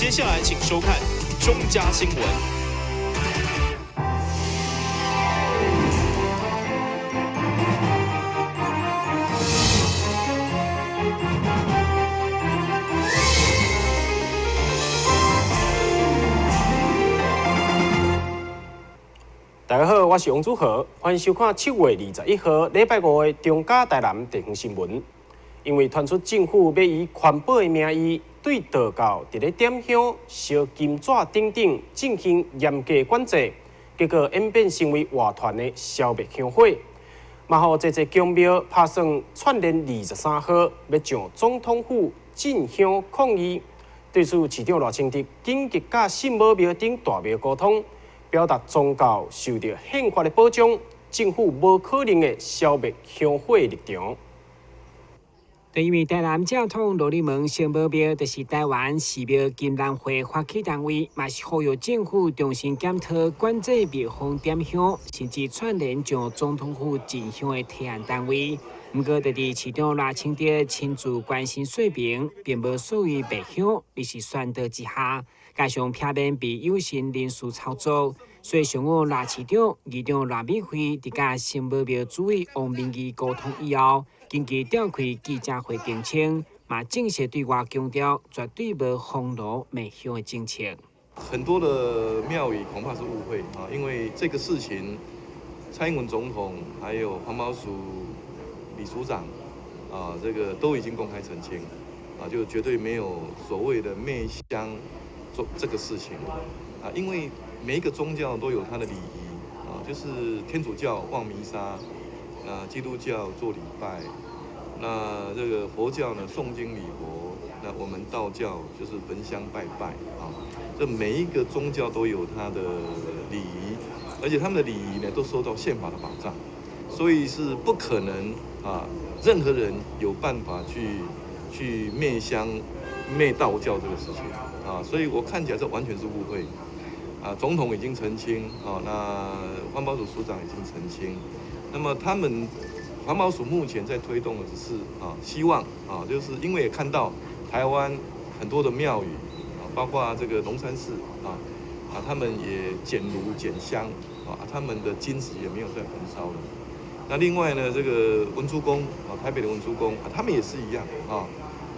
接下來請收看中嘉新聞。大家好，我是王祖豪，歡迎收看7月21號禮拜五的中嘉台南地方新聞。因為傳出政府欲以環保的名義，對道教佇咧點香、燒金紙等等進行嚴格管制，結果演變成為外傳的消滅香火，嘛予濟濟宮廟拍算串聯23號欲上總統府進香抗議。對此，市長賴清德緊急佮聖母廟等大廟溝通，表達宗教受著憲法的保障，政府無可能會消滅香火的立場。因為台南正統羅禮門聖母廟，就是台灣寺廟金蘭會發起單位，嘛是呼籲政府重新檢討管制廟方點香，甚至串聯上總統府進香的提案單位。毋過，佇市長賴清德親自關心說明，並無所謂滅香，而是宣導之下，加上避免被有心人士操作，所以上午賴市長、議長賴美惠佇佮聖母廟主委王明義溝通以後，緊急召開記者會澄清，嘛正式對外強調，絕對無封爐滅香的政策。很多的廟宇恐怕是誤會啊，因為這個事情，蔡英文總統還有環保署李署長啊，這個都已經公開澄清啊，就絕對沒有所謂的滅香做這個事情啊，因為每一個宗教都有它的禮儀啊，就是天主教望彌撒，那基督教做禮拜，那這個佛教呢誦經禮佛，那我們道教就是焚香拜拜啊。這每一個宗教都有它的禮儀，而且他們的禮儀呢都受到憲法的保障，所以是不可能啊，任何人有辦法去滅香、滅道教這個事情啊，所以我看起來這完全是誤會啊。總統已經澄清啊，那環保署署長已經澄清。那麼他們環保署目前在推動的只是啊，希望啊，就是因為也看到台灣很多的廟宇啊，包括這個龍山寺啊，他們也減爐減香啊，他們的金紙也沒有再焚燒了。那另外呢，這個文殊宮啊，台北的文殊宮啊，他們也是一樣啊，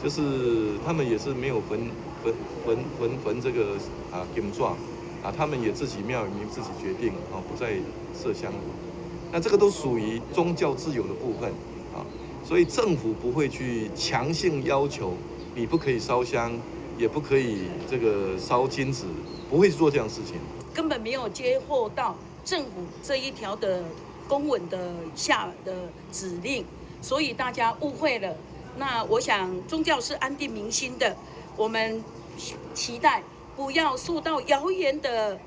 就是他們也是沒有焚焚焚焚焚這個啊金紙啊，他們也自己廟宇自己決定啊，不再設香爐。那這個都屬於宗教自由的部分啊，所以政府不會去強行要求你不可以燒香，也不可以這個燒金紙，不會做這樣事情。根本沒有接獲到政府這一條的公文的下的指令，所以大家誤會了。那我想宗教是安定民心的，我們期待不要受到謠言的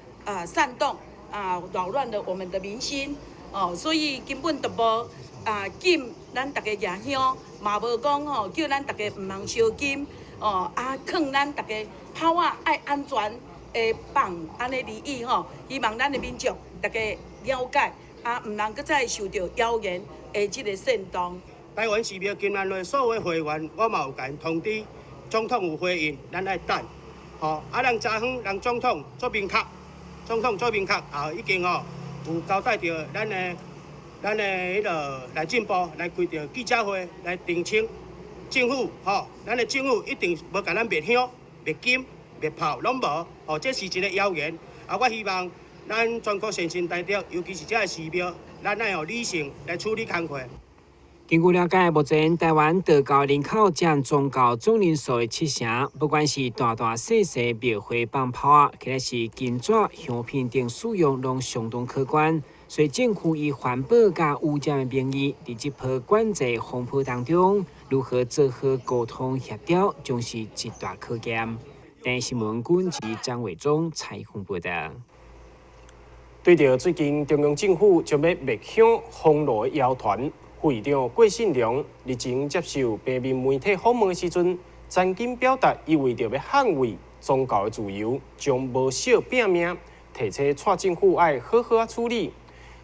煽動啊，擾亂了我們的民心。哦，所以根本就無啊禁咱逐家舉香，嘛無講吼叫咱逐家毋通燒金，哦啊，勸咱逐家炮仔愛安全的放，按呢而已吼。希望咱的民眾逐家了解，啊，毋通閣再受著謠言的這個煽動。台灣寺廟金蘭會所有會員，我嘛有共𪜶通知，總統有回應，咱愛等。吼，啊，人昨昏人總統做明確，總統做明確，啊，已經吼。有交代著咱的彼个內政部來開著記者會來澄清，政府吼，咱的政府一定無共咱滅香、滅金、滅炮，攏無，吼，這是一個謠言。啊，我希望咱全國善信大德，尤其是這个寺廟，咱愛用理性來處理工課。根據了解，目前台灣道教人口佔宗教總人數的7成，不管是大大細細廟會放炮仔，或者是金紙、香片等使用，攏相當可觀。所以政府以環保佮污染的名義，佇這波管制風波當中，如何做好溝通協調，將是一大考驗。電視新聞軍事張偉忠採訪報道。對著最近中央政府將欲滅香封爐的謠傳，副議長郭信良日前接受平面媒體訪問的時陣，曾經表達伊為著欲捍衛宗教的自由，將無惜拚命，提出蔡政府愛好好仔處理。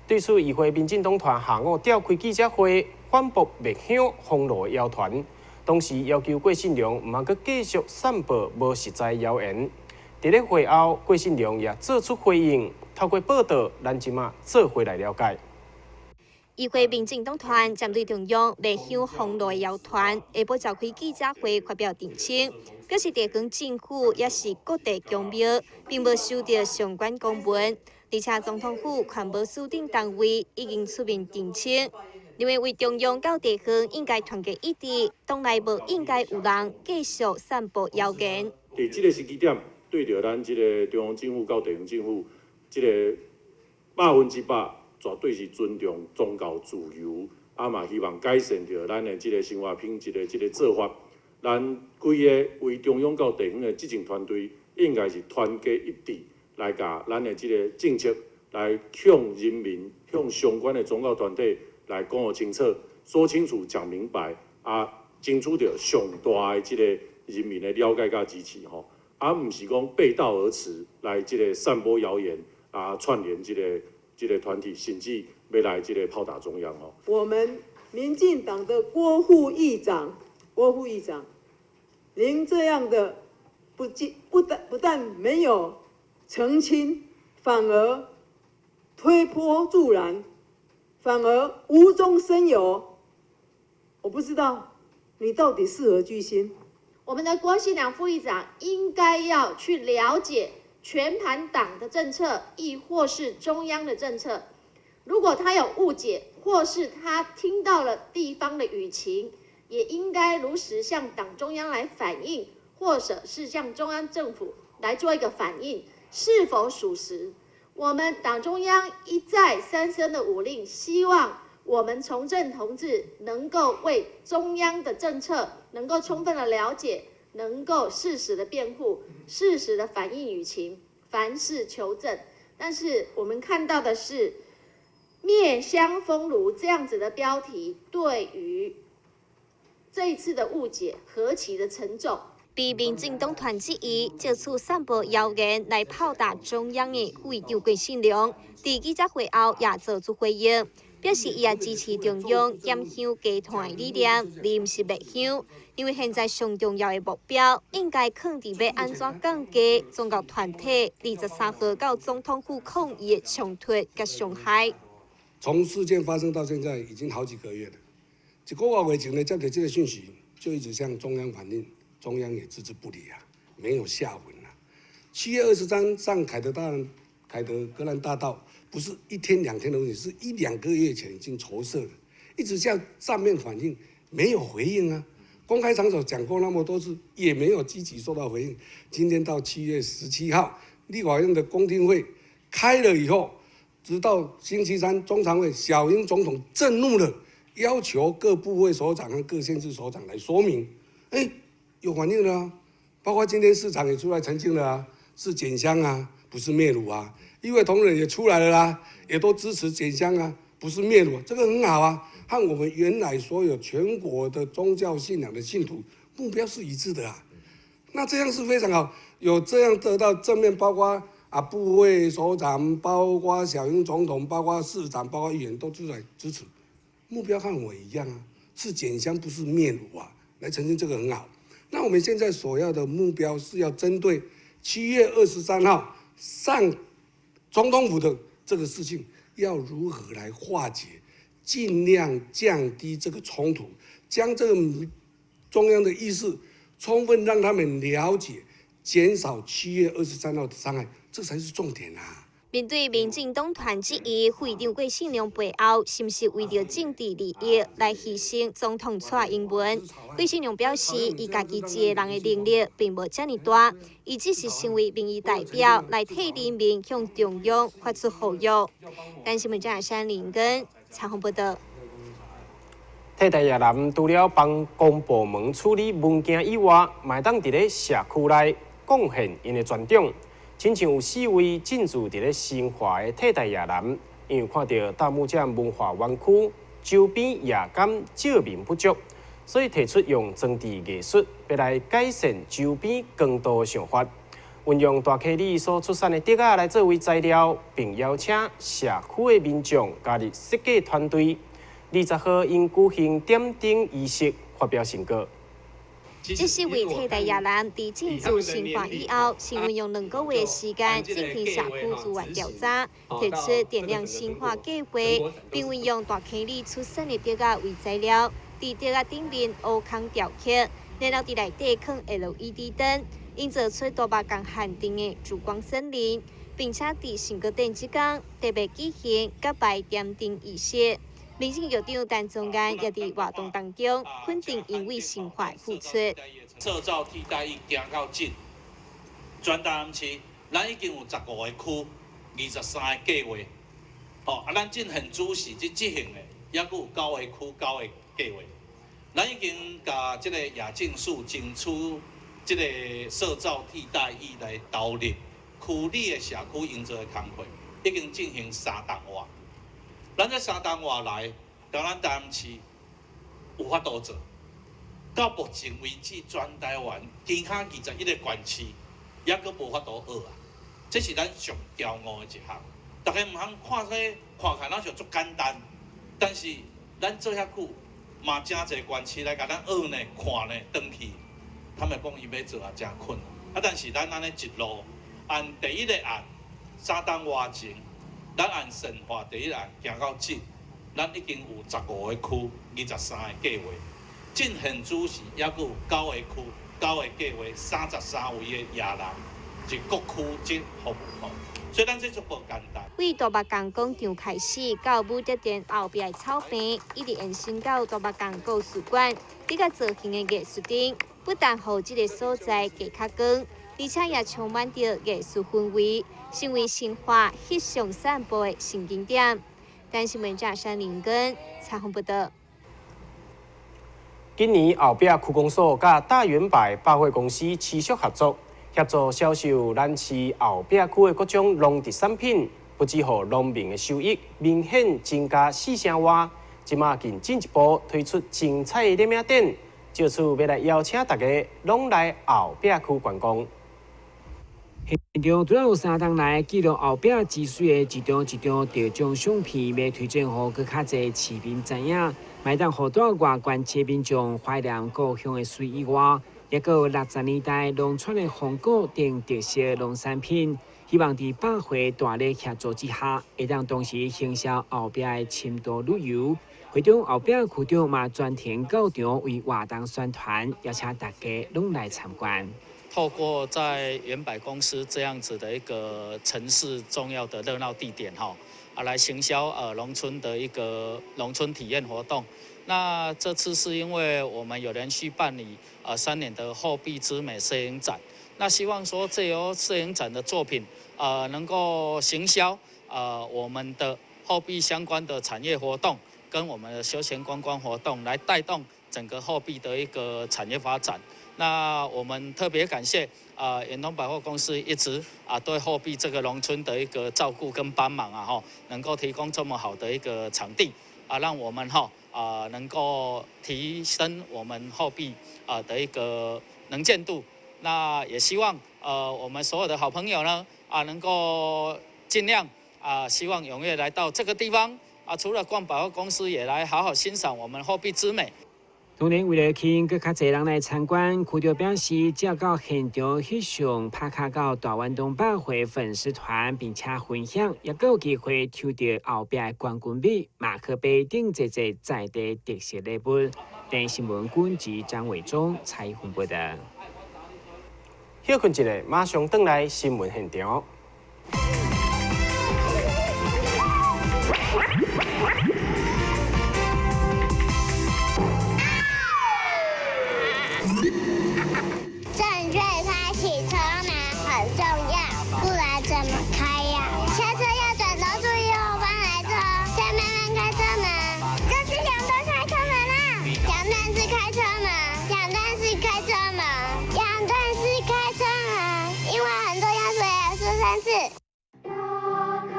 對此，議會民進黨團下午召開記者會，反駁滅香封爐的謠傳，同時要求郭信良毋通閣繼續散布無實在謠言。佇咧會後，郭信良也做出回應，透過報道，咱這馬做伙來了解。議會民進黨團針對中央滅香封路的謠傳，下晡召開記者會發表澄清，表示地方政府抑是各地宮廟，並無收到相關公文，而且總統府環保署等單位已經出面澄清，認為為中央到地方應該團結一致，黨內無應該有人繼續散布謠言。佇這個時機點，對著咱這个中央政府到地方政府，這个100%絕對是尊重宗教自由，啊嘛希望改善著咱的這个生活品質的這个做法。咱規个為中央到地方的執政團隊，應該是團結一致來共咱的這个政策來向人民、向相關的宗教團體來講予清楚、說清楚、講明白，啊，爭取著上大的這个人民的了解佮支持吼，啊，毋是講背道而馳來這个散播謠言啊，串聯這个團體，甚至欲來這个炮打中央吼。我們民進黨的郭副議長，郭副議長，您這樣的不但沒有澄清，反而推波助瀾，反而無中生有。我不知道你到底是何居心。我們的郭信良副議長應該要去了解全盤黨的政策，亦或是中央的政策。如果他有誤解，或是他聽到了地方的輿情，也應該如實向黨中央來反映，或者是向中央政府來做一個反應，是否屬實？我們黨中央一再三三的囑令，希望我們從政同志能夠為中央的政策能夠充分的了解，能夠適時的辯護，適時的反映輿情，凡事求證。但是我們看到的是滅香封爐這樣子的標題，對於這一次的誤解何其的沉重。被民進黨團質疑，藉此散布謠言來炮打中央的副議長郭信良，佇記者會後也做出回應，表示伊也支持中央減香加炭的理念，而毋是滅香。因為現在上重要的目標應該囥佇欲按怎降低宗教團體23號到總統府抗議的衝突佮傷害。從事件發生到現在已經好幾個月了，一個月前呢，接到這個訊息，就一直向中央反映，中央也置之不理啊，沒有下文啊。7月23上凱德格蘭大道，不是一天兩天的問題，是一兩個月前已經籌設了，一直向上面反映，沒有回應啊。公開場所講過那麼多次，也沒有積極受到回應。今天到7月17號，立法院的公聽會開了以後，直到星期三中常會，小英總統震怒了，要求各部會首長和各縣市首長來說明。哎，有反應了啊，包括今天市長也出來澄清了啊，是減香啊，不是滅爐啊。議會同仁也出來了啦，也都支持減香啊，不是滅爐，這個很好啊，和我們原來所有全國的宗教信仰的信徒目標是一致的啊。那這樣是非常好，有這樣得到正面，包括啊部會首長，包括小英總統，包括市長，包括議員都出來支持，目標和我一樣啊，是減香不是滅爐啊，來澄清這個很好。那我們現在所要的目標是要針對7月23號上總統府的這個事情，要如何來化解，盡量降低這個衝突，將這個中央的意思充分讓他們了解，減少7月23號的傷害，這才是重點啊！面對民進黨團質疑，副議長郭信良背後是毋是為著政治利益來犧牲總統蔡英文？郭信良表示，伊家己一个人的能力並無遮爾大，伊只是身為民意代表來替人民向中央發出呼籲。台視新聞張亞山林根採訪報道。替代役男除了幫公部門處理文件以外，嘛會當佇咧社區內貢獻𪜶的專長。親像有四位進駐佇咧新華的替代役男，因為看著大木匠文化園區周邊夜間照明不足，所以提出用裝置藝術，欲來改善周邊光度的想法。運用大溪里所出產的竹仔來作為材料，並邀請社區的民眾加入設計團隊。20號𪜶舉行點燈儀式，發表成果。這四位替代役男佇進駐新化以後，先運用兩個月時間進行社區資源調查，提出點亮新化計劃，並運用大坑裡出產的竹仔為材料，佇竹仔頂面挖空雕刻，然後佇內底囥 LED 燈，營造出大目共限定的燭光森林，並且佇盛國典這工特別舉行告白點燈儀式。民進局長陳宗彥也佇活動當中肯定𪜶為新化的付出。社造替代役行到這，全台南市咱已經有15個區，23個計劃。吼，啊，咱進行主是這執行的，抑閣有9個區9個計劃。咱已經共這個野政署爭取這個社造替代役來投入區裡的社區營造的工課，已經進行3冬外。咱這3冬外來，共咱台南市有法度做。到目前為止，全台灣其他21個縣市，猶閣無法度學啊！這是咱上驕傲的一項。大家毋通看這看起來若像足簡單，但是咱做遐久，嘛誠濟縣市來共咱學呢、看呢、轉去，他們講伊欲做也誠困難。啊，但是咱按呢一路，按第一個案3冬外前。咱按神話第一案行到這，咱已經有15個區、23個計劃，進行主是猶閣有9個區、9個計劃，33位的野人，是各區這服務，所以咱這足無簡單。為大目港廣場開始到武德殿後壁的草坪，一直延伸到大目港故事館，這個造型的藝術燈，不但予這个所在加較光，而且也充滿著藝術氛圍，成為新化翕相散步的新景點。台新聞記者林根采訪報導。今年後壁區公所佮大遠百百貨公司持續合作，協助銷售咱市後壁區的各種農特產品，不只予農民的收益明顯增加4成外，這馬更進一步推出精彩的禮物展，藉此欲來邀請大家攏來後壁區觀光。現場除了有3冬來記錄後壁之水的一張一張得獎相片，欲推薦予閣較濟市民知影，會當予蹛外縣市民眾懷念故鄉的水以外，抑閣有60年代農村的風骨等特色農產品，希望佇百貨大力協助之下，會當同時行銷後壁的深度旅遊。會長後壁區長嘛專程到場為活動宣傳，邀請大家攏來參觀。透過在遠百公司這樣子的一個城市重要的熱鬧地點，哈，啊，來行銷農村的一個農村體驗活動。那這次是因為我們有連續辦理3年的後壁之美攝影展，那希望說藉由攝影展的作品，能夠行銷我們的後壁相關的產業活動，跟我們的休閒觀光活動，來帶動整個後壁的一個產業發展。那我們特別感謝遠東百貨公司一直對後壁這個農村的一個照顧跟幫忙啊，能夠提供這麼好的一個場地啊，讓我們能夠提升我們後壁的一個能見度。那也希望我們所有的好朋友呢能夠盡量希望踴躍來到這個地方啊，除了逛百貨公司，也來好好欣賞我們後壁之美。當然，為了吸引閣較濟人來參觀，區長表示，只要到現場翕相、拍卡到大遠東百貨粉絲團，並且分享，也閣有機會抽著後壁的冠軍米、馬克杯等濟濟在地特色禮物。電視新聞軍記張偉忠采訪報導。歇睏一下，馬上轉來新聞現場。正確開啟車門很重要，不然怎麼開呀？下車要轉頭注意後方來車，再慢慢開車門。這是兩段開車門啦，兩段式開車門，兩段式開車門，兩段式開車門，因為很重要，所以要說3次。打開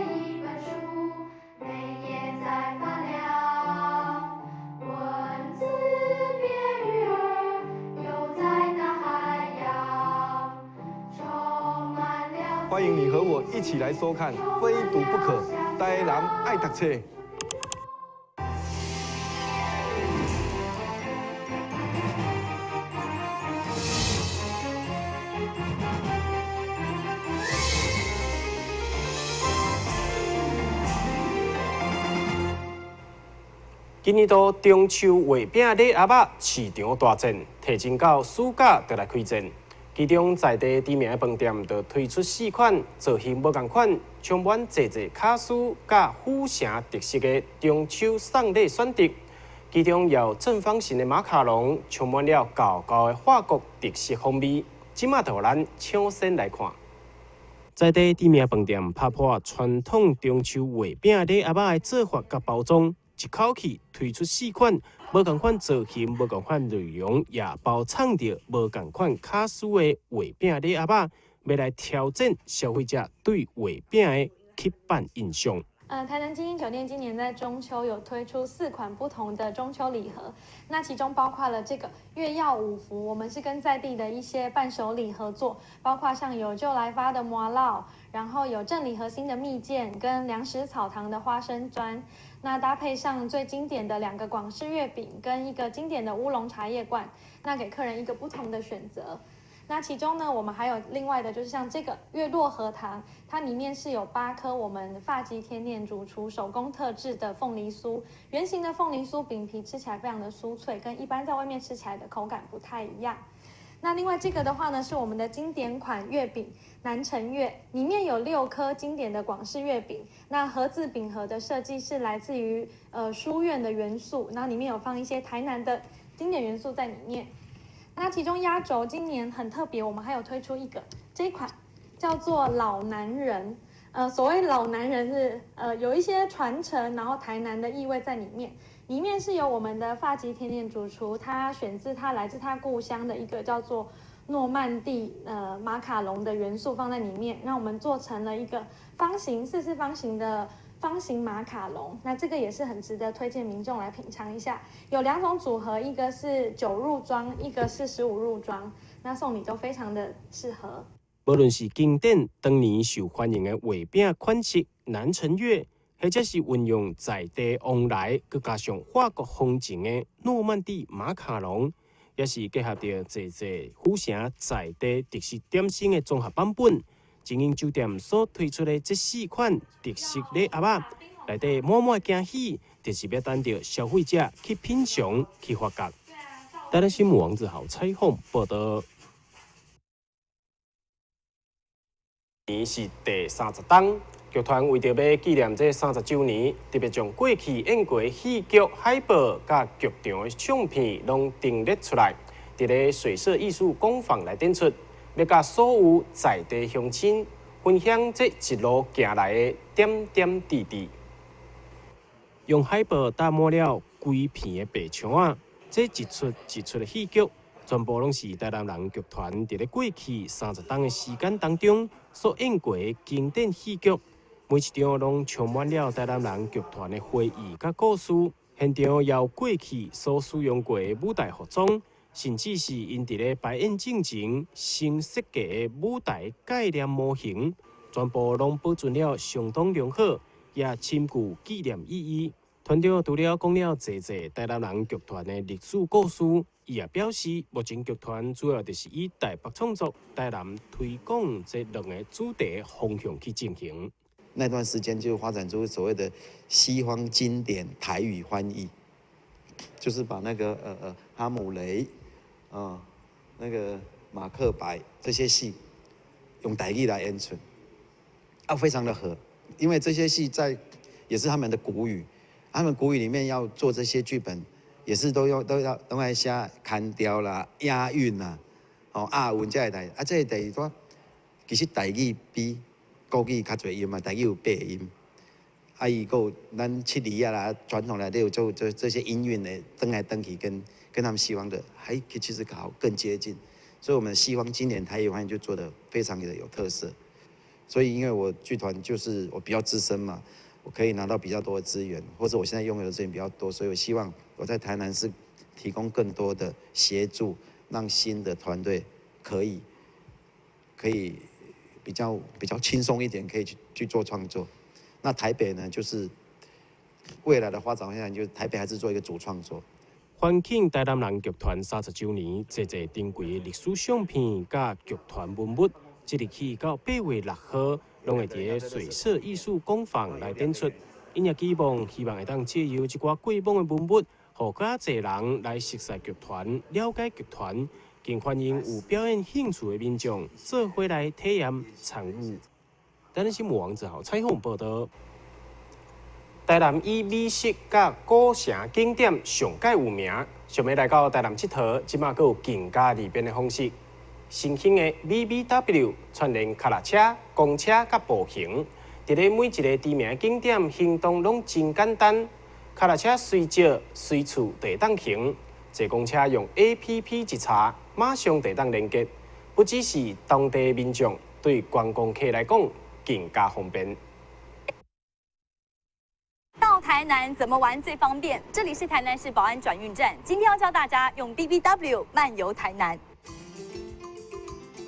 一本書，每頁在發亮，文字變魚兒，游在大海洋，充滿了。歡迎你和我一起來收看《非讀不可》，台南愛讀冊。今年度中秋月餅禮盒仔市場大戰，提前到暑假就來開戰。其中在地知名的飯店就推出四款造型無仝款、充滿濟濟巧思佮府城特色的中秋送禮選擇。其中有正方形的馬卡龍，充滿了厚厚的法國特色風味。這馬就予咱搶先來看。在地知名飯店拍破傳統中秋月餅禮盒仔的做法佮包裝，一口氣推出四款無仝款造型、無仝款內容，也包藏著無仝款巧思的月餅禮盒仔，欲來挑戰消費者對月餅的刻板印象。台南晶英酒店今年在中秋有推出四款不同的中秋禮盒，那其中包括了這個月曜五福，我們是跟在地的一些伴手禮合作，包括像有就來發的麻荖，然後有正禮核心的蜜餞跟糧食草堂的花生磚，那搭配上最經典的兩個廣式月餅跟一個經典的烏龍茶葉罐，那給客人一個不同的選擇。那其中呢，我們還有另外的，就是像這個月落荷塘，它裡面是有八顆我們發吉甜點主廚手工特製的鳳梨酥，圓形的鳳梨酥餅皮吃起來非常的酥脆，跟一般在外面吃起來的口感不太一樣。那另外這個的話呢，是我們的經典款月餅南城月，裡面有六顆經典的廣式月餅。那盒子餅盒的設計是來自於書院的元素，然後裡面有放一些台南的經典元素在裡面。那其中壓軸今年很特別，我們還有推出一個這一款叫做老男人。所謂老男人是有一些傳承，然後台南的意味在裡面。裡面是由我們的發吉甜點主廚，他選自他來自他故鄉的一個叫做諾曼底馬卡龍的元素放在裡面，那我們做成了一個方形四四方形的方形馬卡龍，那這個也是很值得推薦民眾來品嘗一下。有兩種組合，一個是9入裝，一個是15入裝，那送禮都非常的適合。無論是經典當年受歡迎的月餅款式南城月，或者是運用在地旺來，閣加上法國風情的諾曼底馬卡龍，也是結合著濟濟府城在地特色點心的綜合版本。晶英酒店所推出的這四款特色禮盒仔，內底滿滿驚喜，就是欲等著消費者去品嘗、去發覺。台南新聞王子豪採訪報道。年是第30冬，劇團為著欲紀念這30週年，特別將過去演過戲劇海報佮劇場的唱片攏整理出來，佇咧水色藝術工坊來展出，欲佮所有在地鄉親分享這一路行來的點點滴滴。用海報搭滿了規片的白牆仔，這一齣一齣的戲劇，全部攏是台南人劇團佇咧過去30冬的時間當中所演過的經典戲劇，每一場攏充滿了台南人劇團的回憶佮故事。現場由過去所使用過的舞台服裝，甚至是𪜶佇咧排演進前先設計的舞台概念模型，全部攏保存了相當良好，也深具紀念意義。團長除了講了濟濟台南人劇團的歷史故事，伊也表示，目前劇團主要就是以台北創作、台南推廣這兩个主題方向去進行。那段時間就發展出所謂的西方經典台語翻譯，就是把那個哈姆雷啊、那個馬克白這些戲用台語來演出，啊，非常的合，因為這些戲在也是他們的國語，他們國語裡面要做這些劇本，也是都要愛寫腔調啦、押韻啦、哦押韻這個代，啊這个代說其實台語比國語較濟音嘛，台語有八音，啊伊閣有咱七字仔啦，傳統內底有做這些音韻的，轉來轉去跟他們西方的還其實搞更接近，所以我們西方經典台語翻譯就做得非常的有特色。所以因為我劇團就是我比較資深嘛，我可以拿到比較多的資源，或者我現在擁有的資源比較多，所以我希望我在台南是提供更多的協助，讓新的團隊可以比較輕鬆一點，可以去做創作。那台北呢，就是未來的發展方向，就是台北還是做一個主創作。歡慶台南人劇團30週年，濟濟珍貴的歷史相片佮劇團文物，即日起到8月6號，攏會佇咧水色藝術工坊來展出。𪜶也期望希望會當藉由這寡過往的文物，予閣較濟人來熟悉劇團、了解劇團，更歡迎有表演興趣的民眾做伙來體驗參與。台南新聞王子豪採訪報導。台南以美食佮古城景點上蓋有名，想欲來到台南𨑨迌，這馬閣有更加利便的方式。新興的 BBW 串聯跤踏車、公車佮步行，佇咧每一个知名景點行動攏真簡單。跤踏車隨借隨處就會當行，坐公車用 APP 一查，馬上就會當連結。不只是當地民眾，對觀光客來講更加方便。到台南怎麼玩最方便？這裡是台南市保安轉運站，今天要教大家用 BBW 漫遊台南。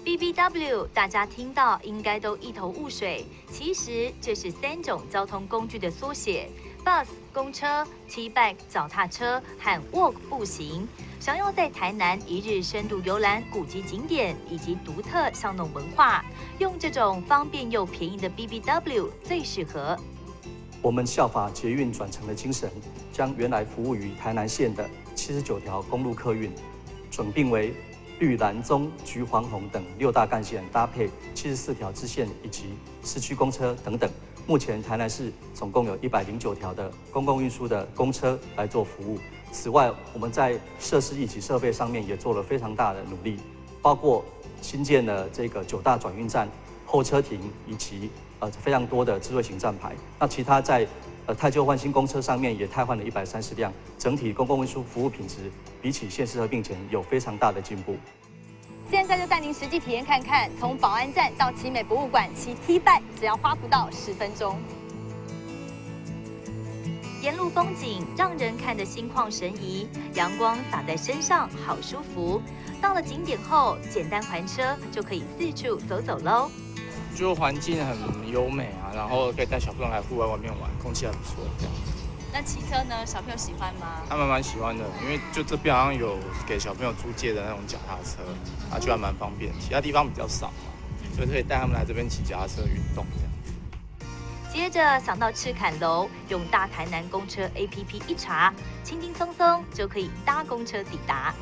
BBW 大家聽到應該都一頭霧水，其實這是三種交通工具的縮寫：bus 公車、T-bike 腳踏車和 walk 步行。想要在台南一日深度遊覽古蹟景點以及獨特巷弄文化，用這種方便又便宜的 BBW 最適合。我們效法捷運轉乘的精神，將原來服務於台南縣的79條公路客運，轉併為綠藍棕橘黃紅等六大幹線，搭配74條支線以及市區公車等等。目前台南市總共有109條的公共運輸的公車來做服務。此外，我們在設施以及設備上面也做了非常大的努力，包括新建了這個9大轉運站、候車亭以及非常多的智慧型站牌。那其他在汰舊換新公車上面也汰換了130輛，整體公共運輸服務品質比起縣市合併前有非常大的進步。現在就帶您實際體驗看看，從保安站到奇美博物館騎 T-bike 只要花不到10分鐘。沿路風景讓人看得心曠神怡，陽光灑在身上好舒服。到了景點後，簡單還車就可以四處走走嘍。就環境很優美啊，然後可以帶小朋友來戶外外面玩，空氣還不錯，這樣子。那騎車呢？小朋友喜歡嗎？他們蠻喜歡的，因為就這邊好像有給小朋友租借的那種腳踏車，啊，就還蠻方便。其他地方比較少嘛，所以可以帶他們來這邊騎腳踏車運動這樣子。接着想到赤崁樓，用大台南公車 APP 一查，輕輕鬆鬆就可以搭公車抵達。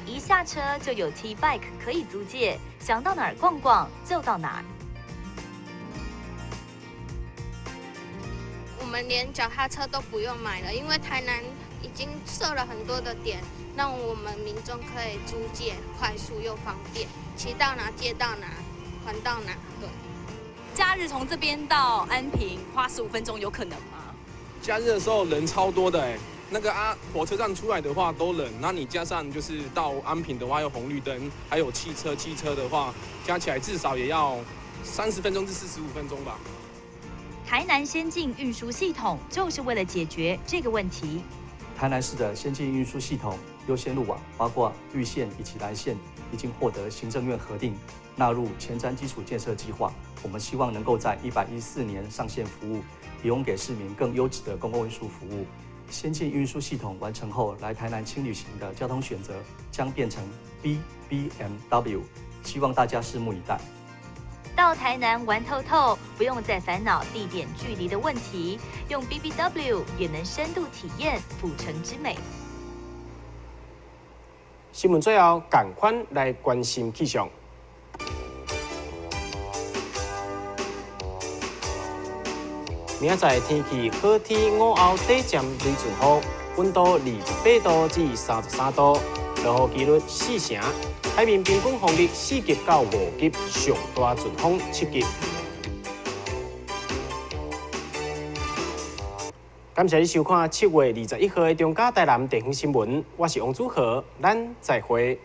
一下車就有 T bike 可以租借，想到哪兒逛逛就到哪兒。我們連腳踏車都不用買了，因為台南已經設了很多的點，讓我們民眾可以租借，快速又方便，騎到哪借到哪，還到哪。對。假日從這邊到安平花15分鐘有可能嗎？假日的時候人超多的哎。那個啊，火車站出來的話都人，那你加上就是到安平的話有紅綠燈，還有汽車，汽車的話加起來至少也要30分鐘至45分鐘吧。台南先進運輸系統就是為了解決這個問題。台南市的先進運輸系統優先路網，包括綠線以及藍線，已經獲得行政院核定，納入前瞻基礎建設計劃。我們希望能夠在114年上線服務，提供給市民更優質的公共運輸服務。先進運輸系統完成後，來台南輕旅行的交通選擇將變成 BBMW，希望大家拭目以待。到台南玩透透，不用再煩惱地點距離的問題，用 BBW 也能深度體驗府城之美。新聞最後，趕快來關心氣象。明仔載天氣好天，午後短暫雷陣雨，溫度28度至33度，落雨幾率4成。海面平均風力4級到5級，上大陣風7級。感謝你收看7月21號的中嘉台南地方新聞，我是王祖豪，咱再會。